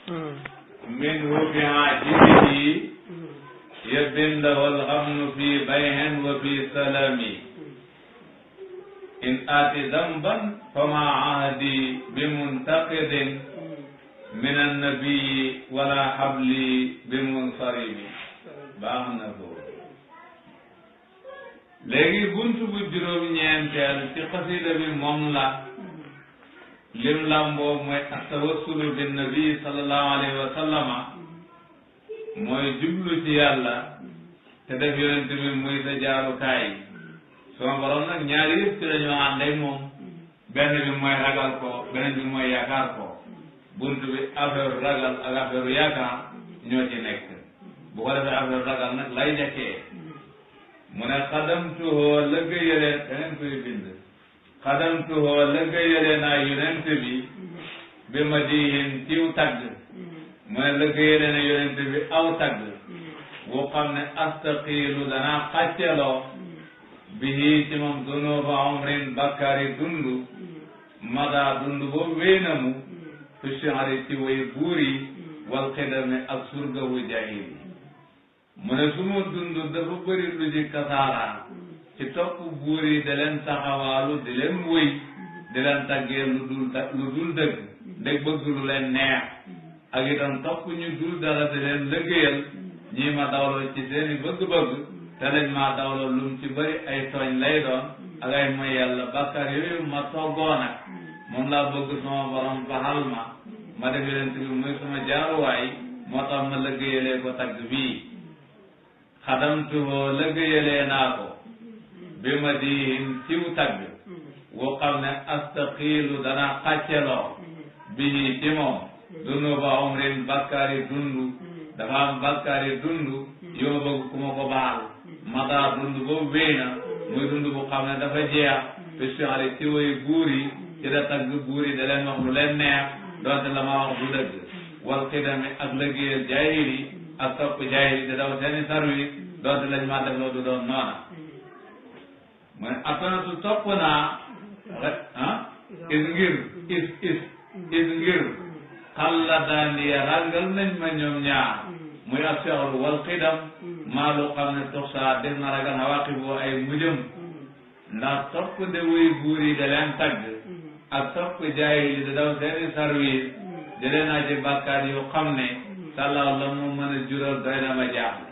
min hu bi ajibihi yabindahu alxamnu fi bayhin wa fi salami in aati damban fama ahdi bi muntaqidin min annabiyi wala habli bi munsarimi. baax na ko. léegi buntu bu juróom-ñeenteel ci xasida bi moom la lim lamboo mooy attawassulu bin nabi sallallahu alayhi wa sallama mooy jublu ci yàlla te def yonent bi muy sa jaarukaay. sama borom nag ñaari yëpp ci dañoo ànd ak moom, benn bi mooy ragal ko, beneen bi mooy yaakaar ko. buntu bi affaire ragal ak affaire yaakaar ñoo ci nekk. bu ko defee affaire ragal nag lay njëkkee mu ne xadamtuhoo lëggéeyale da ngeen koy bind xadamtuhoo lëggéeyale naa yonent bi ma dihin ciw tagg. mu ne lëggéeyale na yonent bi aw tagg bu xam ne astaqiilu danaa xàcceloo bihi ci moom dunuba umrin bakkari dundu mada dundu boobu wéynamu fi shihari ci way buuri wal xidami ak surgawu jahili. mu ne su ma dund dafa bëri lu ci kasaara ci topp buur yi da leen taxawaalu di leen wëy di leen taggee lu dul dëgg ndeg bëgg lu leen neex ak itam topp ñu dul dara di leen lëggéeyal ñii ma dawloo ci seeni bëgg-bëgg te lañ maa dawloo lum ci bëri ay tooñ lay doon ak ay mooy yàlla bàkkaar yooyu ma toggoo nag moom laa bëgg sama borom baxal ma def yonent bi muy sama jaaruwaay moo tax ma lëggéeyalee ko tagg bii. xadamtuhoo lëggéeyalee naa ko bi ma dihin ciw tagg woo xam ne astaqiilu dana xàcceloo bii ci moom dunuba umrin bakkaari dundu dafa am bakkaari dundu yoo bëgg ku ma ko baal mada dundu boobu wéy na muy dundu bu xam ne dafa jeex fi shihari ci way buur yi ci da tagg buur yi da leen wax lu leen neex doonte la ma wax du dëgg wal xidami ak lëggéeyal jaahili ak topp jaahili di daw seeni service doonte lañ maa def loo du doon noona. mu ne atanatu topp naa is ngir xalla daaniya ràngal nañ ma ñoom ñaar muy ab seexlu wal xidam maa lu xam ne tox saa def na ragal xawaaqibu ay mujjëm ndax topp de wuy buur yi da leen tagg ak topp jaahili da daw seeni service di leen aji bàkkaar yu xam ne sàllaaw la mu mën a jural doy na ma jaaxle.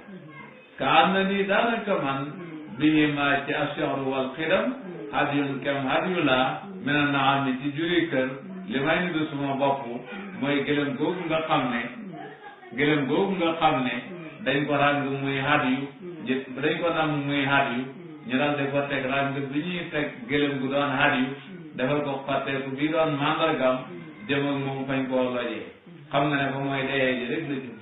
ka am na nii daanaka man bii ma ci ashahru wal xidam hadiyun kem hadiyu laa mina naami ci juri kër li may nidu suma bopp mooy gëlëm googu nga xam ne dañ ko ràng muy hadiyu dañ ko nam muy hadiyu ñu daal di ko teg ràng bi ñuy teg gëlëm gu doon hadiyu defal ko fàtteeku bii doon mandargam jëm ak moom fañ koo lojee xam nga ne fa mooy dee ji rek la jëm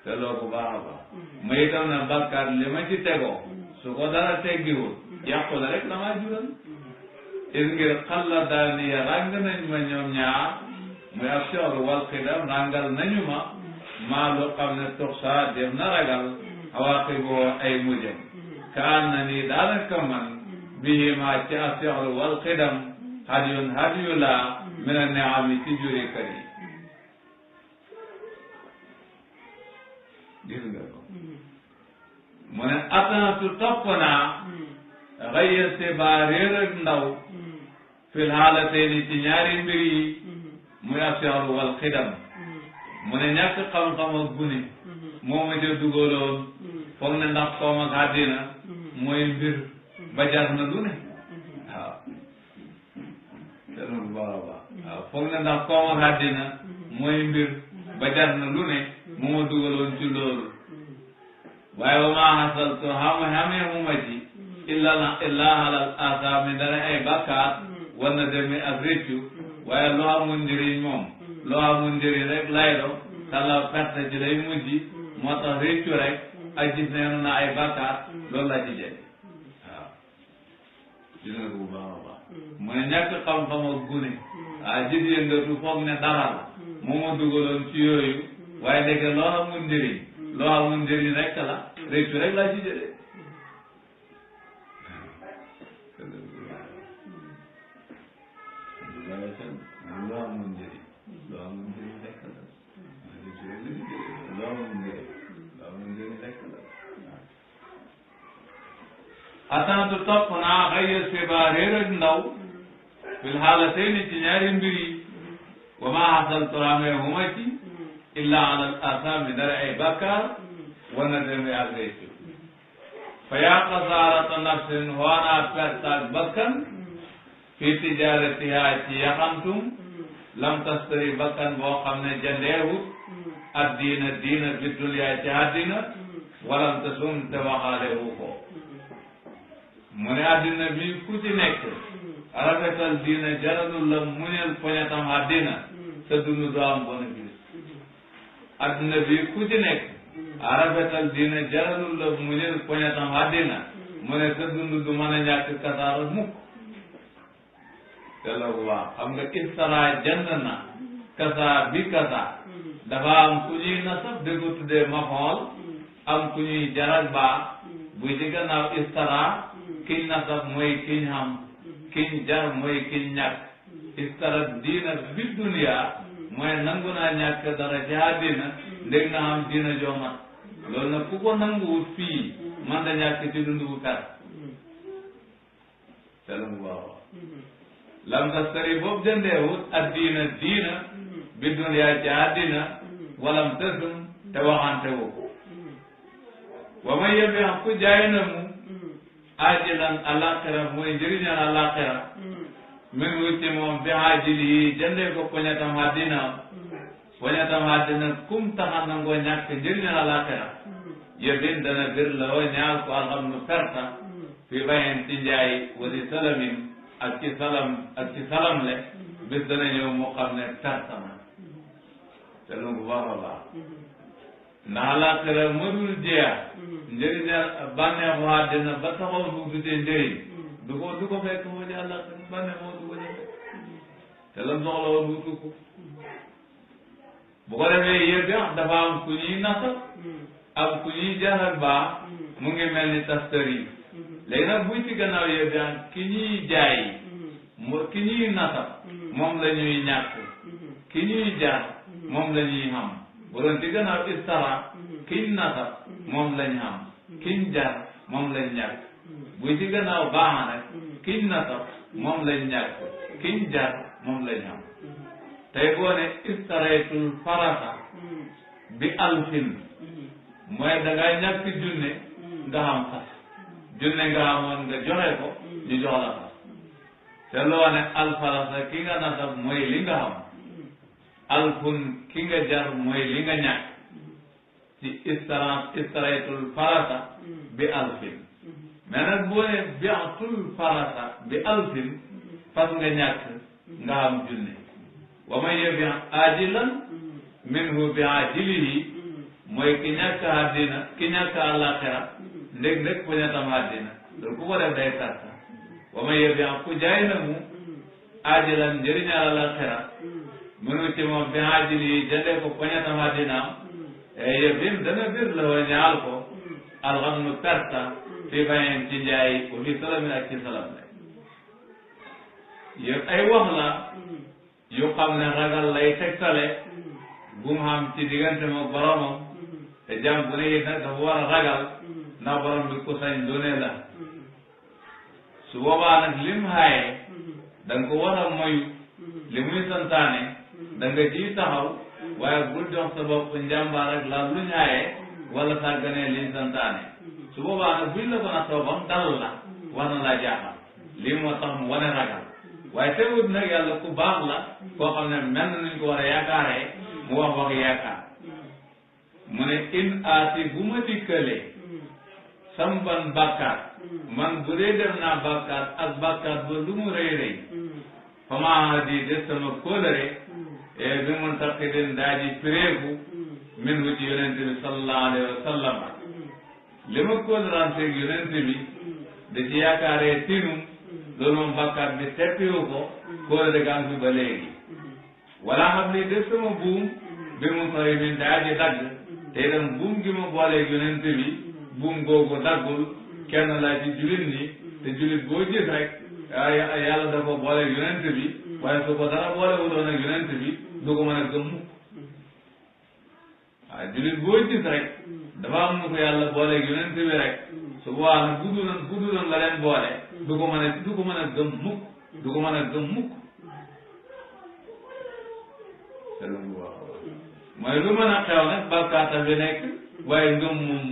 te loolu bu baax a baax ma itam na bàkkaar li ma ci tegoo su ko dara teggiwul yàqu la rek la maa jural is ngir xalla daal ni ya ràng nañ ma ñoom ñaar muy ab seexlu wal xidam ràngal nañu ma maa lu xam ne tux saa dem na ragal awaqiboo ay mujjam ka an na nii daanaka man bihi ma ci ab seexlu wal xidam hadiyu laa mina niami ci juri kër yi. gis nga ko mu ne atanatu topp naa xëya sibaa réer ak ndaw fil xaalatayni ci ñaari mbir yi muy asexlu wal xidam mu ne ñàkk xam-xam ak gune moo ma ca dugaloon foog ne ndax koom ak àddina mooy mbir ba jar na lu ne waaw te loolu bu baax a baax waaw foog ne ndax koom ak àddina mooy mbir ba jar na lu ne moo ma dugaloon ci loolu waaye wa maa hasaltu xamee mu ma ci illa halal asaami dara ay bakkaat war na demee ak réccu waaye loo amul njëriñ moom loo amul njëriñ rek lay do talla perte ci lay mujj moo tax réccu rek ak gis neenu na ay bakkaat loolu la ci jël waaw gis nga bu baax a baax mu ne ñàkk xam-xam ak gune waaw gis yëngatu foog ne dara la moo ma dugaloon ci yooyu waaye dégg loo amul njëriñ loo amul njëriñ rek la réccu rek laa ci jëlee loo amul njëriñ rek la xasanatu topp naa xayya siba réer ak ndaw fil xaalatayni ci ñaari mbir yi wa ma xasaltu amee huma ci illa ala al asami dara ay bakkaar wa nadami ak réccu fa yaa xasaarata nafsin waanaa perte ak bakkan fi tijaratiha ci yaxantum lam tastari bakkan boo xam ne jandeewut addiina diina bi dunya ci àddina walam tasum te waxaale wu ko mu ne àddina bi ku ci nekk rafetal diina jaralul la muñal poñatam àddina sa dund du am bénéfice àddina bi ku ci nekk rafetal diina jaralul la muñal poñatam àddina mu ne sa dund du mën a ñàkk kasaara mukk te loolu waaw xam nga istara jënd na kasa bi kasa dafa am ku ñuy nasab di ko tuddee mafool am ku ñuy jarak baa bu ci gannaaw istara kiñ nasab mooy kiñ xam kiñ jar mooy kiñ ñàkk istara diina bi dunia mooy nangu naa ñàkk dara ci àddina ndég nga xam diina joomat loolu nag ku ko nanguwut fii man da ñàkk ci dund bu kat te lu mu waaw lam tastari boobu jëndeewut ak diina bi dunya ci àddina walam tësum te waxante wu wa may yebbi ku jaay na mu ajilan alaxira mooy njëriñal alaxira min wuti moom bi ajili yi jëndee ko poñatam àddina kum taxa nangoo ñàkk njëriñal alaxira yebin dana bir la wa ñaal ko alxam nu perta fi bayen ci njaay wali salamin ak ci salam le bis dana ñëw mu xam ne perta na te lu bu baax a baax ndax alaxira mënul jeex njëriñal bànneexu àddina ba taxaw bu dutee njëriñ du ko fekk moo di alaxira bànneex moo du ko jëfe te lam soxla woon wutu ko bu ko defee yëpp dafa am ku ñuy nasab am ku ñuy jaral baax mu ngi mel ni tastari léegi nag buy ci gannaaw yëpp ki ñuy jaay ki ñuy nasab moom la ñuy ñàkk ki ñuy jaar moom la ñuy xam bu doon ci gannaaw istara kiñ nasab moom lañ xam kiñ jar moom lañ ñàkk buy ci gannaaw baax nag kiñ nasab moom lañ ñàkk kiñ jar moom lañ xam tey boo ne istaraytul farasa bi alfin mooy da ngaa ñàkk junne nga xam fas junne nga xamoon nga joxe ko ñu jox la fas te loo ne alfarasa ki nga nasab mooy li nga xam alfun ki nga jar mooy li nga ñàkk ci istaraytul farasa bi alfin mais nag boo ne biatul farasa bi alfin fas nga ñàkk nga xam junne wa man yabi ajilan minhu bi ajilihi mooy ki ñàkk àddina ki ñàkk àllaaxira ndég poñatam àddina loolu ku ko def day tarta wa man yabi ku jaay na mu ajilan njëriñal àllaaxira mënu ci moom bi ajilihi jëndee ko poñatam àddinaam yëbim dana bir la wa ñaal ko alxamnu tarta fi bayen ci njaay ko fi salamin ak ci salam le yëpp ay wax la yu xam ne ragal lay tegtale gum xam ci diggante ma boromam te jàmm bu ne it nag dafa war a ragal ndax borom bi ku sañ doone la su boobaa nag lim xaaye da nga ko war a moyu li muy santaane da nga ciy taxaw waaye bul jox sa bopp njàmbaar ak la luñ xaaye wala sàgganee liñ santaane su boobaa nag buñ la ko nattoo bam dal la war na laa jaaxal lii moo tax mu wane ragal waaye teewut nag yàlla ku baax la koo xam ne mel na nuñ ko war a yaakaaree mu wax wax yaakaar mu ne in aati bu ma dikkalee samban bàkkaat man bu dee def naa bàkkaat ak bàkkaat ba lu mu rëy rëy fa maa di de sama kóolare bi mun taqidin daa ji fireeku min hu ci yonent bi sallallahu alayhi wa sallam li ma kóolaranteeg yonent bi da ci yaakaaree tinum loolu moom bàkkaat bi teppiwu ko kóolare gaa fi ba léegi wala xam ni def sama buum bi mu sori min daa ji dagg te itam buum gi ma booleeg yonent bi buum googu daggul kenn laa ci julit ñi te julit boo gis rek yàlla da ko booleeg yonent bi waaye su ko dara boolewuloon ak yonent bi du ko mën a gëm mukk waaw julit boo gis rek dafa am nu ko yàlla boole yonent bi rek su boobaa nag buddu doon la leen boole du ko mën a gëm mukk du ko mën a gëm mukk te lu mu wax mooy lu mën a xew nag bàkkaata bi nekk waaye ngëm moom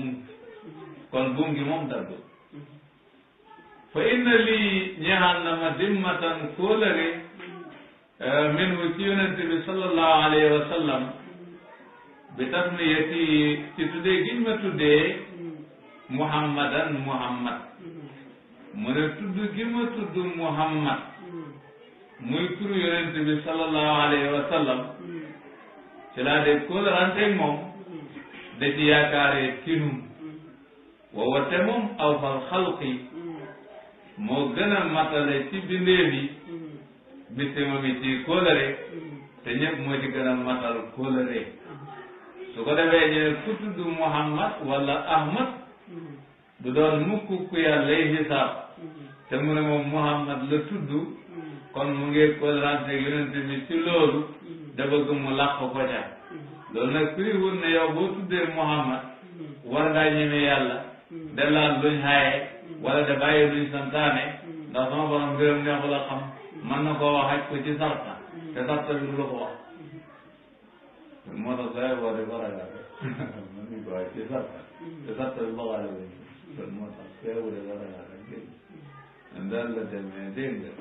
kon buum gi moom dagg fa inna lii ñeexal na ma dimmatan kóolare minhu ci yonent bi sallallahu alayhi wa sallam bi tasmiyati ci tuddee giñ ma tuddee muhammadan muhammad mu ne tudd gi ma tudd muhammad muy turu yonent bi sallallahu alayhi wa sallam ci laa de kóolaranteeg moom da ci yaakaaree tinum woowa te moom aw fal xalqi moo gën a matale ci bindeef yi biste moom yi ci kóolare te ñëpp moo ci gën a matal kóolare su ko defee ñu ne ku tudd Muhammad wala Ahmad du doon mukk ku yàllay xisaab te mu ne moom Muhammad la tudd kon mu ngi kóolarante yonent bi ci loolu da bëgg mu làq ko ca loolu nag firiwul ne yow boo tuddee Muhammad war ngaa ñeme yàlla de laal luñ xaaye wala de bàyyi luñ santaane ndax sama borom mbiram neexul a xam mën na koo wax aj ko ci sarta te sarta bi du la ko wax moo tax sooy boo di ko ragal mën nañ ko wax ci sarta te sarta bi baxaale wuñ kon moo tax sooy boo di ko ragal rek dégg daal la demee dégg nga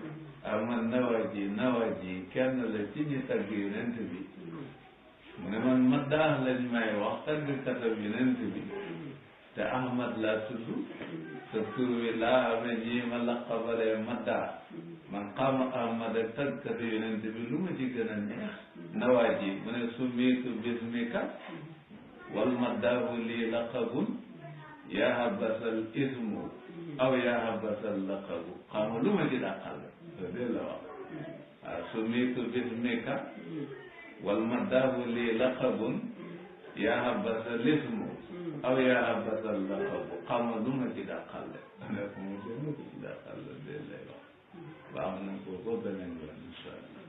Ahmad Nawaji kenn la ci ñi tagg yonent bi mu ne man maddaah lañ may wax tagg katab yonent bi te Ahmad laa tudd te tur wi laa amee ñii ma laqabalee maddaah man xaama Ahmad ak tagg katu yonent bi lu ma ci gën a neex Nawaji mu ne summitu bismika wal maddaahu lii laqabun yaa habasal ismu aw yaa habasal laqabu xaama lu ma ci dàqal dégg la wax waaw summitu bismika wal maddaahu lii laqabun yaa habasa lismu aw yaa habasa laqabu xama lu ma ci dàqal de ne ko mu ci dàqal de lay wax ba am na ko beneen yoon incha allah